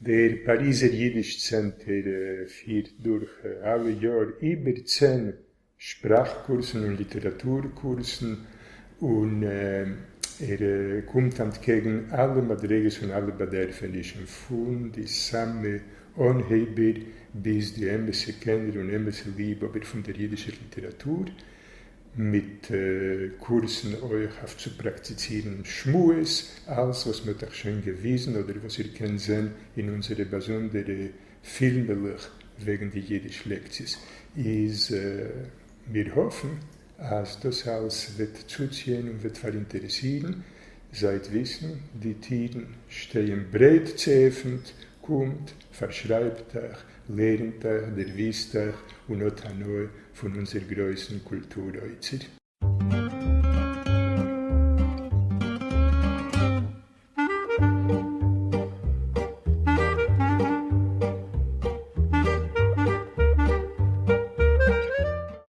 דער פאריזער יידיש צענטער פירט דורך אלע יאר איבער 10 שפראך-קורסן און ליטעראטור-קורסן, און ער קומט אנטקעגן אלע מדריגות און אלע באדערפענישן, פון די סאמע אנהייבער ביז די אמת'ע קענער און אמת'ע ליבהאבער פון דער יידישער ליטעראטור, מיט קורסן אויך אויף צו פראקטיצירן שמועס, אלס וואס מ'האט אייך שוין געוויזן אדער וואס איר קענט זען אין אונזערע באזונדערע פילמעלעך וועגן די יידיש לעקציעס, איז מיר האפן אז דאס אלס וועט צוציען און וועט פאראינטערעסירן. זייט וויסן, די טירן שטייען ברייט צעעפנט, קומט, פארשרייבט אייך, לערנט אייך, דערוויסט אייך און האט הנאה פון אונזער גרויסן קולטור אוצר.